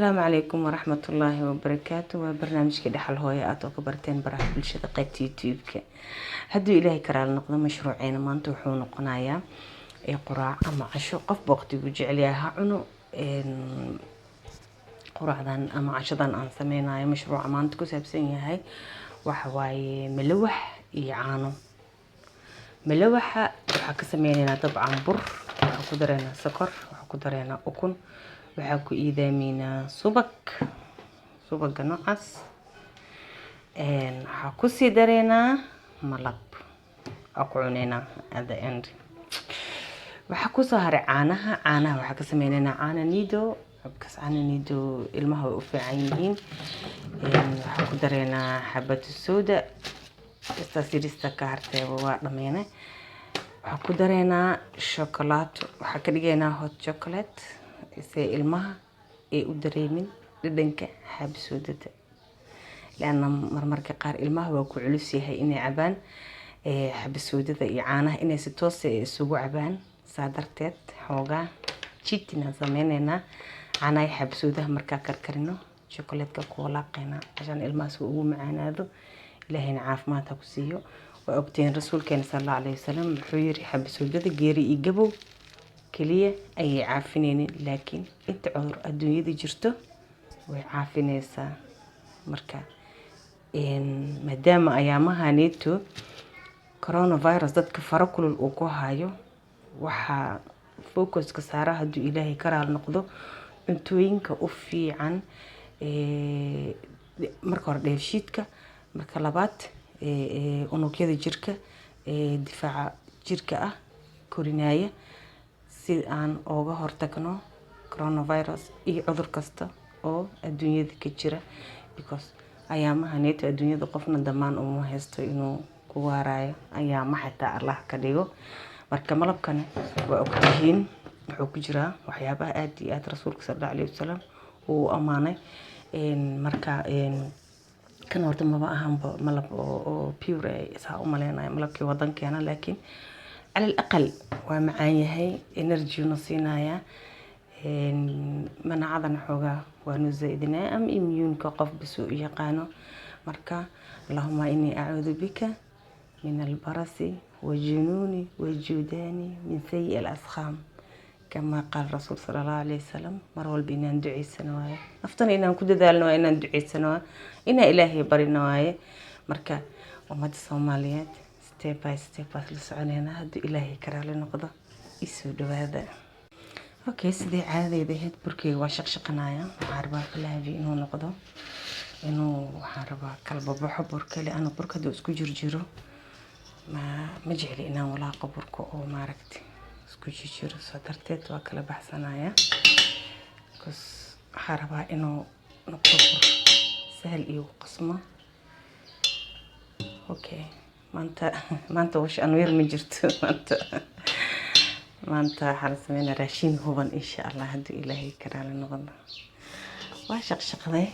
Asalaamu calaykum waraxmatullaahi wabarakaatu. Waa barnaamijkii Dhexal Hooyo aad oo ka barteen baraha bulshada, qaybta YouTube-ka. Hadduu Ilaahay karaal noqdo, mashruuceena maanta wuxuu noqonayaa quraac ama casho, qofba waqtigu jecel yahay ha cuno. Quraacdan ama cashadan aan sameynayo, mashruuca maanta ku saabsan yahay waxa waaye malawax iyo caano. Malawaxa waxaa ka sameyneynaa dabcan bur, waxaa ku dareynaa sokor, waxaa ku dareynaa ukun, waxaa ku iidaameynaa subag, subaga noocaas. Waxaa kusii dareynaa malab, waa ku cuneynaa at the end. Waxaa kusoo haray caanaha. Caanaha waxaa ka sameyneynaa caana Nido, because caana Nido ilmaha way u fiican yihiin. Waxaa ku dareynaa xabatu sooda, istaas yarista ka harteeba waa dhameyne. Waxaa ku dareynaa shokolaato, waxaa ka dhigaynaa hot chocolate si ilmaha ay u dareemin dhadhanka xabsoodada, leanna marmarka qaar ilmaha waa ku culus yahay inay cabaan xabasoodada iyo caanaha, inay si toos ah isugu cabaan. Saa darteed xoogaa cheating aan sameyneynaa. Caanaha iyo xabasoodaha markaa karkarino, chocolate-ka ku walaaqeynaa cashaan ilmaha si ugu macaanaado. Ilaahayna caafimaad ha ku siiyo. Waa ogteen Rasuulkeena sala Allahu alayhi wasalam wuxuu yiri: "Xabasoodada geeri iyo gabow keliya ayay caafineynin, laakiin inta cudur adduunyada jirto way caafineysaa." Marka maadaama ayaamahaneeto coronavirus dadka faro kulul uu ku hayo, waxaa focuska saara, hadduu Ilaahay ka raal noqdo, cuntooyinka u fiican marka hore dheefshiidka, marka labaad unugyada jirka, difaaca jirka ah korinaya, si aan ooga hortagno coronavirus iyo cudur kasta oo adduunyada ka jira, because ayaamahaneeto adduunyada qofna damaan uma haysto inuu ku waarayo ayaama, xitaa Allah ka dhigo. Marka malabkana waa ogtihiin, wuxuu ku jiraa waxyaabaha aada iyo aada Rasuulka sala Allahu alayhi wasalam uu u ammaanay. Marka kan horta maba ahanba malab oo pure saa u maleynayo, malabkii wadankeena, laakiin cala al aqal waa macaan yahay, energy na siinayaa, manacadana xoogaa waa noo zaa-idinaya, ama immune-ka qof bas uu u yaqaano. Marka "Allahuma inii acuudu bika min albarasi wajunuuni wajudaani min sayi alasqaam", kama qaal Rasuul sala Allahu alayhi wasalam. Mar walba inaan duceysano waaye, naftana inaan ku dadaalno waaye, inaan duceysano waaye, inaan Ilaahay barino waaye. Marka ummadda Soomaaliyeed, step by step baad la soconeynaa hadduu Ilaahay karaali noqdo. Isoo dhawaada. Okay, sidii caadadeyda ahayd, burkeyga waa shaqshaqanaya. Waxaan rabaa fluffy inuu noqdo, inuu waxaan rabaa kala babaxo burka, liana burka hadduu isku jirjiro ma jecli inaan walaaqo burka oo maaragti isku jirjiro. Soo darteed waa kala baxsanaya, because waxaan rabaa inuu noqdo bur sahal igu qasmo. Okay, maanta wash anweer ma jirto. Maanta waxaa la sameynaa raashin huban, insha Allah, hadduu Ilaahay karaali noqdo. Waa shaqshaqday,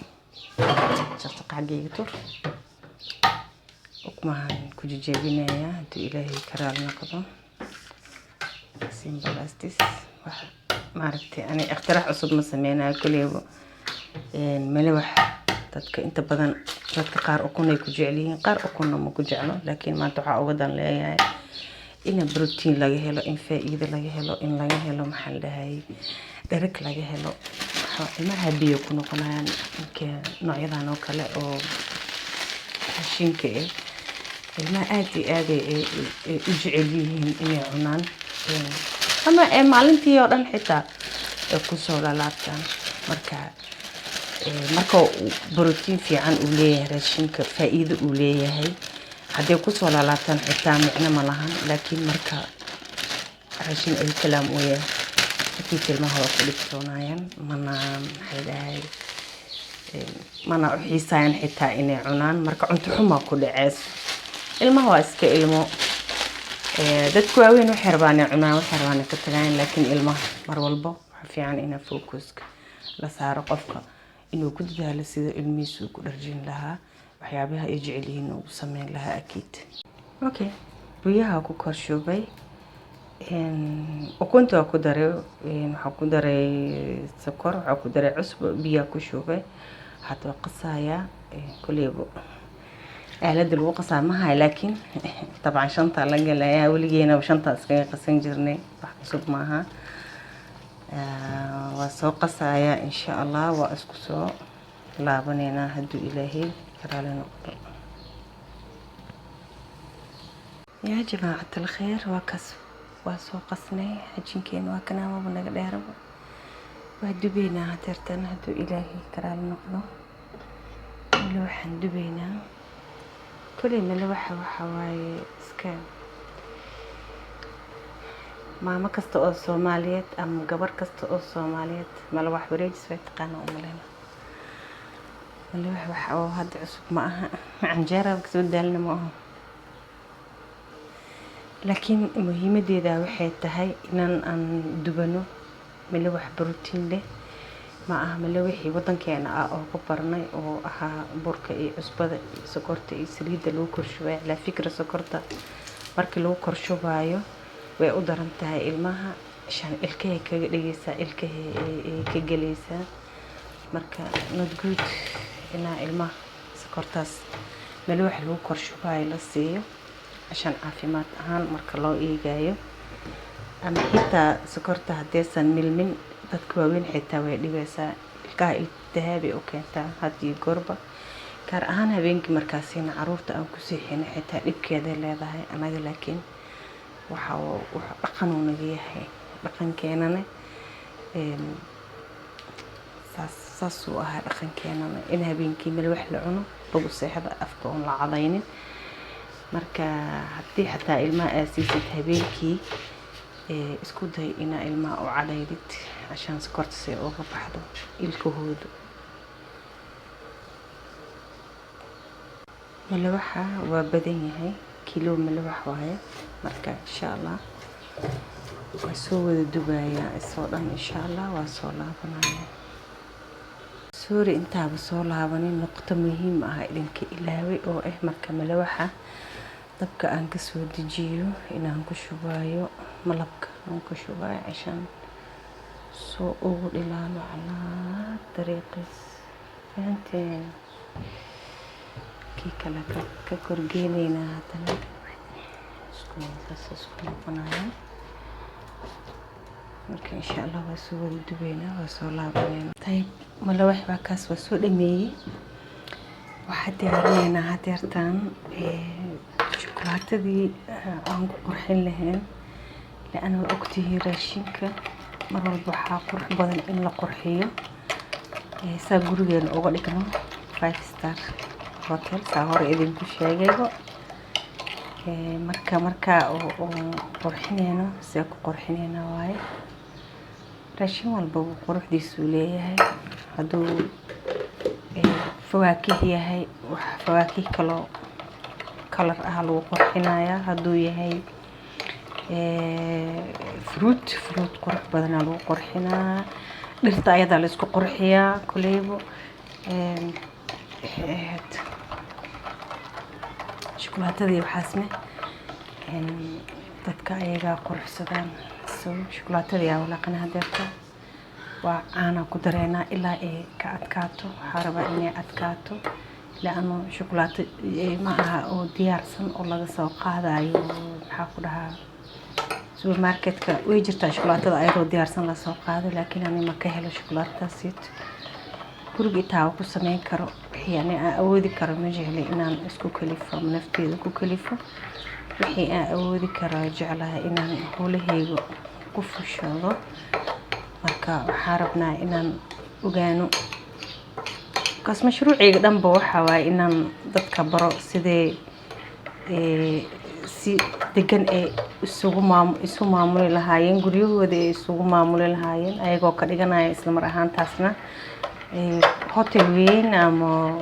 shaqshaqa xaggayga tur. Ukumahan ku jejeebinayaa hadduu Ilaahay karaali noqdo. Simple as this. Wax maaragtay ani ikhtirac cusub ma sameynayo kuleyba. Malawax dadka inta badan, dadka qaar ukunay ku jecel yihiin, qaar ukunna ma ku jeclo, laakiin maanta waxaa uga dan leeyahay in protein laga helo, in faa-iido laga helo, in laga helo, maxaa la dhahayay, dherag laga helo. Ilmaha biyo ku noqonayaan marka noocyadan oo kale oo raashinka ah ilmaha aada iyo aad ay u jecel yihiin inay cunaan, ama maalintii oo dhan xitaa ay kusoo lalaabtaan. Marka brotiin fiican uu leeyahay raashinka, faa-iido uu leeyahay, hadday kusoo laalaabtaan xitaa micno ma lahan, laakiin marka raashin ay kalaam uu yahay, akiid ilmaha waa ku dhibtoonayaan, mana, maxaa la dhahay, mana u xiisayaan xitaa inay cunaan. Marka cunto xumaa ku dhaceys. Ilmaha waa iska ilmo. Dadku waaweyn waxay rabaan inay cunaan, waxay rabaan inay ka tagaan, laakiin ilmaha mar walbo waxaa fiican inaa focuska la saaro, qofka inuu ku dadaalo sida ilmihiisa uu ku dharjin lahaa, waxyaabaha ay jecel yihiin uu sameyn lahaa akiid. Okay, biyaha ku kor shubay. Ukunta waa ku daray, waxaa ku daray sokor, waxaa ku daray cusbo, biyaa ku shubay. Hadda waa qasayaa. Kuleybo aaladda lagu qasaa ma hayo, laakiin dabcan shantaa la galayaa. Weligeena shantaa iskaga qasan jirnay, wax cusub maaha. Waa soo qasayaa, insha Allah waa isku soo laabaneynaa hadduu Ilaahay karaale noqdo. Yaa jamaacat alkheer, waa kaas, waa soo qasnay xajinkeena, waa kanaamaba naga dheeraba. Waa dubeynaa hadeertan hadduu Ilaahay karaale noqdo. Malawaxaan dubeynaa. Koley malawaxa waxaa waaye iska maamo kasta oo Soomaaliyeed ama gabar kasta oo Soomaaliyeed malawax wareejis way taqaana, umaleyna. Malawax wax oo hadda cusub ma aha, canjeera kasoo daalna ma aha, laakiin muhiimadeeda waxay tahay inaan aan dubano malawax brotiin leh. Ma aha malawixii wadankeena ah oo ku barnay oo ahaa burka iyo cusbada iyo sokorta iyo saliidda lagu korshubay. Calaa fikra, sokorta markii lagu korshubaayo way u daran tahay ilmaha, shan ilkahay kaga dhigaysaa, ilkahay ay ka gelaysaa. Marka not good inaa ilmaha sokortaas malawax lagu korshubaayo la siiyo, cashan caafimaad ahaan marka loo eegayo. Ama xitaa sokorta haddaysan milmin, dadka waaweyn xitaa way dhibaysaa, ilkaha iltihaabi u keentaa had iyo goorba, gaar ahaan habeenkii markaasina caruurta aan ku seexino xitaa dhibkeeday leedahay. Anaga laakiin waxa wuxuu dhaqan uu naga yahay, dhaqankeenana saas saasuu ahaa dhaqankeenana, in habeenkii malawax la cuno, lagu seexdo, afka oon la cadaynin. Marka haddii xataa ilmaha aad siisid habeenkii, isku day inaa ilmaha u cadaydid cashaan sokorta si ay uga baxdo ilkahooda. Malawaxa waa badan yahay, kilo malawax waaye. Marka insha Allah waa soo wada dubayaa isoo dhan, insha Allah waa soo laabanaya. Sorry, intaaba soo laabanin, nuqto muhiim ah idinka ilaaway oo ah marka malawaxa dabka aan kasoo dejiyo inaan ku shubayo malabka, aan ku shubayo cashaan soo ugu dhilaalo calaa dariiqiis. Fahanteen? Kii kale ka korgeenaynaa haddana, isku saas isku noqonaya. Marka insha Allah waa soo wada dubeynaa, waa soo laabaneynaa. Tayib, malawax waa kaas, waa soo dhameeyey. Waxaa diyaarinaynaa hadeertaan shukulaatadii aan ku qurxin lahayn, لأن waa ogtihiin raashinka mar walba waxaa qurux badan in la qurxiyo, saa gurigeena uga dhigno five star hotel, saa hore idinku sheegayba. Marka oo qurxineyno, see ku qurxineyna waaye, raashin walba wuu quruxdiisuu leeyahay. Hadduu fawaakih yahay, wax fawaakih kaloo kalar ah lagu qurxinayaa. Hadduu yahay fruit, fruit qurux badanaa lagu qurxinaa. Dhirta ayadaa la isku qurxiyaa kuleybo. Waxay ahayd shukulaatadii, waxaasne dadka ayagaa quruxsadaan. So shukulaatadii aa walaaqana hadeerta, waa caana ku dareynaa ilaa ay ka adkaato. Waxaa rabaa inay adkaato, laano shukulaato ma aha oo diyaarsan oo laga soo qaadayo, maxaa ku dhahaa, supermarketka. Way jirtaa shukulaatada ayadoo diyaarsan lasoo qaado, laakiin ani ma ka helo shukulaatadaasiit. Guriga itaa ku sameyn karo wixii ani aan awoodi karo. Ma jecli inaan isku kalifo ama nafteeda ku kalifo. Wixii aan awoodi karo jeclahay inaan howlahayga ku fushado. Marka waxaa rabnaa inaan ogaano kaas mashruucayga dhanba waxaa waaye inaan dadka baro sidee si degan ay isugu maam isu maamuli lahaayeen guryahooda, ay isugu maamuli lahaayeen, ayagoo ka dhiganaya isla mar ahaantaasna hotel weyn ama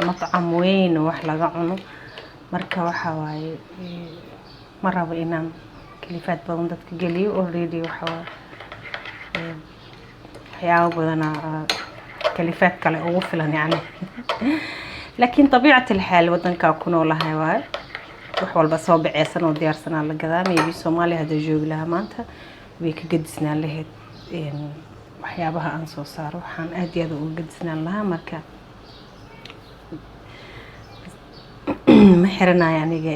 matcam weyn oo wax laga cuno. Marka waxaa waaye, ma rabo inaan kalifaad badan dadka geliyo. Already waxaa waaye waxyaabo badanaa kalifaad kale ugu filan yacni, laakiin طبيعة الحال wadankaa ku noolahay waaye. Wax walba soo baceysan oo diyaarsanaa la gadaa. Maybe Soomaaliya hadda joogi lahaa maanta, way ka gadisnaan lahayd waxyaabaha aan soo saaro. Waxaan aad iyo aad uga gadisnaan lahaa. Marka ma xiranayo aniga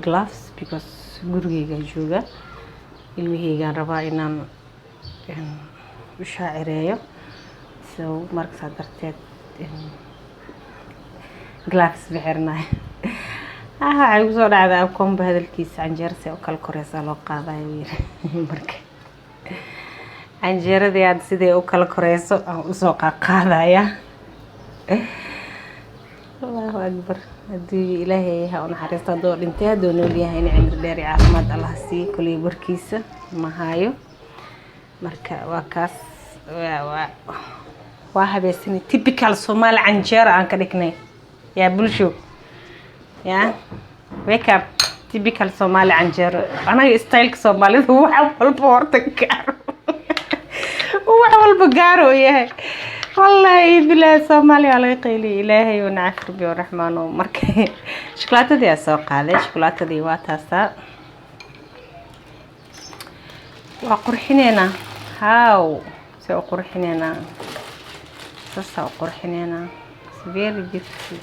gloves because gurigeyga jooga, ilmaheygaan rabaa inaan u shaacireeyo. So marka saa darteed gloves ma xiranayo. Waxay kusoo dhacday Abkomba hadalkiisa, canjeero see u kala koreysaa loo qaadayo yiri. Marka canjeeradii aad siday u kala koreyso aan usoo qaaqaadaya. Allahu akbar! Haddii Ilaahay ha u naxariisto hadduu dhintay, hadduu nool yahay in cimri dheer iyo caafimaad Allah siiyo. Koley warkiisa ma hayo. Marka waa kaas, waa habeysani. Typical Soomaali canjeero aan ka dhignay. Yaa bulsho, ya wake up! Typical Soomaali canjeero. Anaga styleka Soomaalida wax walba horta gaaro, wax walba gaaro yahay. Wallaahi bilaahi, Soomaaliya waa laga qayliyay. Ilaahay oo nacaf rabbi oo raxmaano. Marka shukulaatadii aa soo qaaday, shukulaatadii waa taasaa, waa qurxineynaa. How see u qurxineynaa? Saasaa u qurxineynaa. It's very beautiful.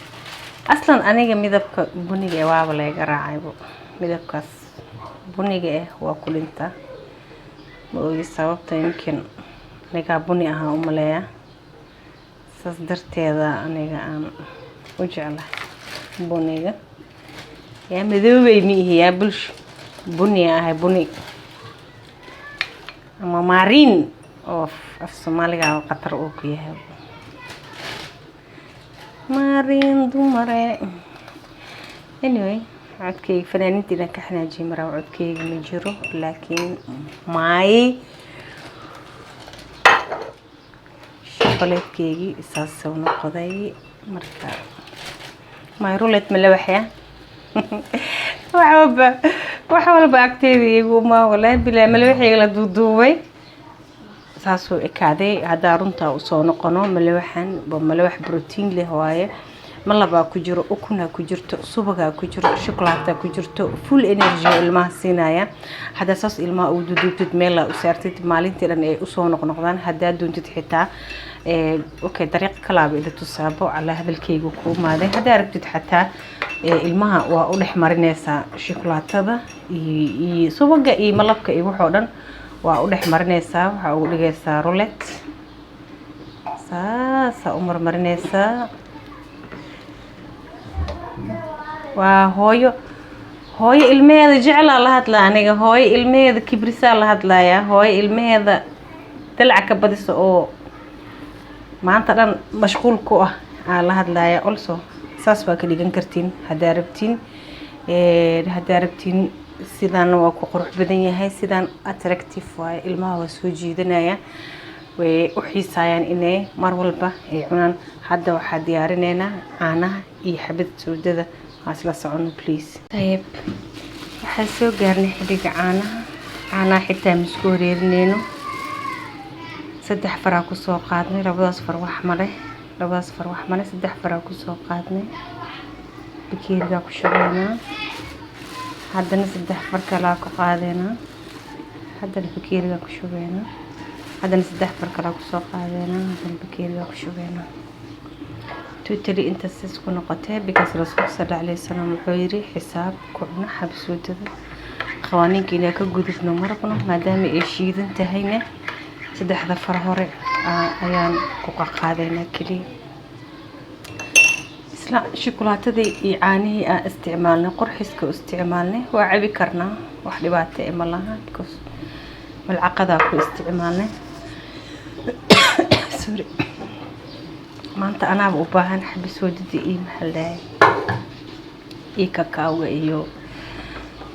Aslan aniga midabka buniga eh waaba layga raacaybo. Midabkaas buniga eh waa ku dhintaa. Ma ogi sababta, yumkin anigaa buni ahaa u maleeya, saas darteeda aniga aan u jeclahay buniga. Yaa madoobey ma ihi, yaa bulsho, buni ahay, buni ama maariin oo af Soomaaliga khatar uu ku yahay, maariin dumare. Anyway, codkayga fanaaniinta inaan ka xanaajiyay maraa, codkayga ma jiro, laakiin my chocolatekeygii saasuu noqday. Marka my roulette ma la waxya, wax walba, wax walba agteeda igu ma. Walaahi bilaa malawaxayga la duuduubay saasuu ekaaday. Haddaa runtaa usoo noqono, malawaxan waa malawax brotiin leh waaye. Malabaa ku jiro, ukunaa ku jirto, subagaa ku jiro, shukulaataa ku jirto, full energy oo ilmaha siinaya. Haddaa saas ilmaha ugu duuduubtid, meelaa u saartid, maalintii dhan ay usoo noqnoqdaan. Haddaa doontid xitaa, okay, dariiq kalaaba ila tusaabo calaa hadalkayga ku imaaday. Haddaa rabtid xataa, ilmaha waa u dhex marinaysaa shukulaatada iyo subaga iyo malabka iyo waxoo dhan waa u dhex marinaysaa. Waxaa ugu dhigaysaa roulette, saasaa u marmarinaysaa. Waa hooyo, hooyo ilmaheeda jeclaa la hadlaa aniga, hooyo ilmaheeda kibrisaa la hadlayaa, hooyo ilmaheeda dalaca ka badisa oo maanta dhan mashquul ku ah aa la hadlaya. Also saas waa ka dhigan kartiin haddaa rabtiin. Haddaa rabtiin sidaan waa ku qurux badan yahay, sidaan attractive waaye, ilmaha waa soo jiidanaya, way u xiisayaan inay mar walba ay cunaan. Hadda waxaa diyaarineynaa caanaha iyo xabad soodada. Waa isla socono, please. Tayib, waxaa soo gaarnay xilliga caanaha. Caanaha xitaa ma isku wareerineyno. Saddex faraa kusoo qaadnay, labadaas far wax male, labadaas far wax male. Saddex faraa kusoo qaadnay, bakeerigaa ku shubeynaa. Haddana saddex far kalaa ku qaadeynaa, haddana bakeerigaa ku shubeynaa. Haddana saddex far kalaa kusoo qaadeynaa, haddana bakeerigaa ku shubeynaa. Totally intaas isku noqotee, because Rasuulka sala alayhi wasalam wuxuu yiri xisaab ku cuna xabsuudada. Qawaaniinka inaa ka gudubno ma rabno, maadaama ay shiidan tahayna saddexda far hore ayaan ku qaqaadeynaa keliya. Isla shukulaatadii iyo caanihii aan isticmaalnay, qurxiska u isticmaalnay, waa cabi karnaa, wax dhibaato eh ma laha, because malcaqadaa ku isticmaalnay. Sorry, maanta anaaba u baahan xabisoodida iyo maxaa la dhahay iyo kakaawga iyo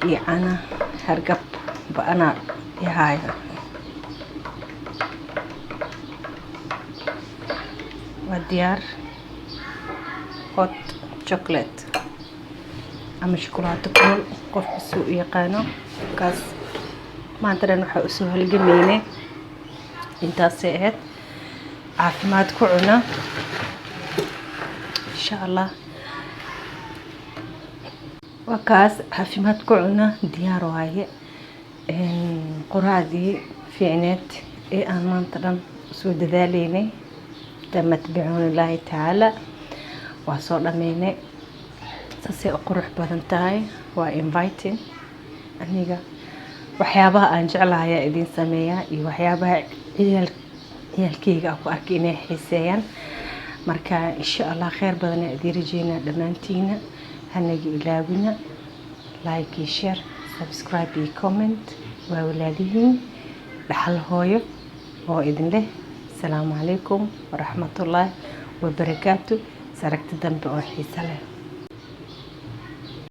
caanaha. Hargab ba anaa ihaayo. Waa diyaar hot chocolate ama shukulaato kulul, qofka suu u yaqaano. Kaas maanta dhan waxaa usoo halgamaynay intaasay ahayd. Caafimaad ku cuna, insha Allah. Waa kaas, caafimaad ku cuna, diyaar waaye. Quraacdii fiicneed ee aan maanta dhan soo dadaaleynay, tamat bicuunillaahi tacaala, waa soo dhameynay. Saasay u qurux badan tahay, waa inviting. Aniga waxyaabaha aan jeclahay ayaa idiin sameeyaa iyo waxyaabaha ciyaalkeyga aan ku arkay inay xiiseeyaan. Marka insha Allah kheyr badan ayaa idiin rajeynaa dhammaantiina. Hanaga ilaawina like iyo share, subscribe iyo comment. Waa walaalihiin Dhaxal Hooyo oo idin leh asalaamu calaykum waraxmatullaahi wabarakaatu. Saragti dambe oo xiiso leh.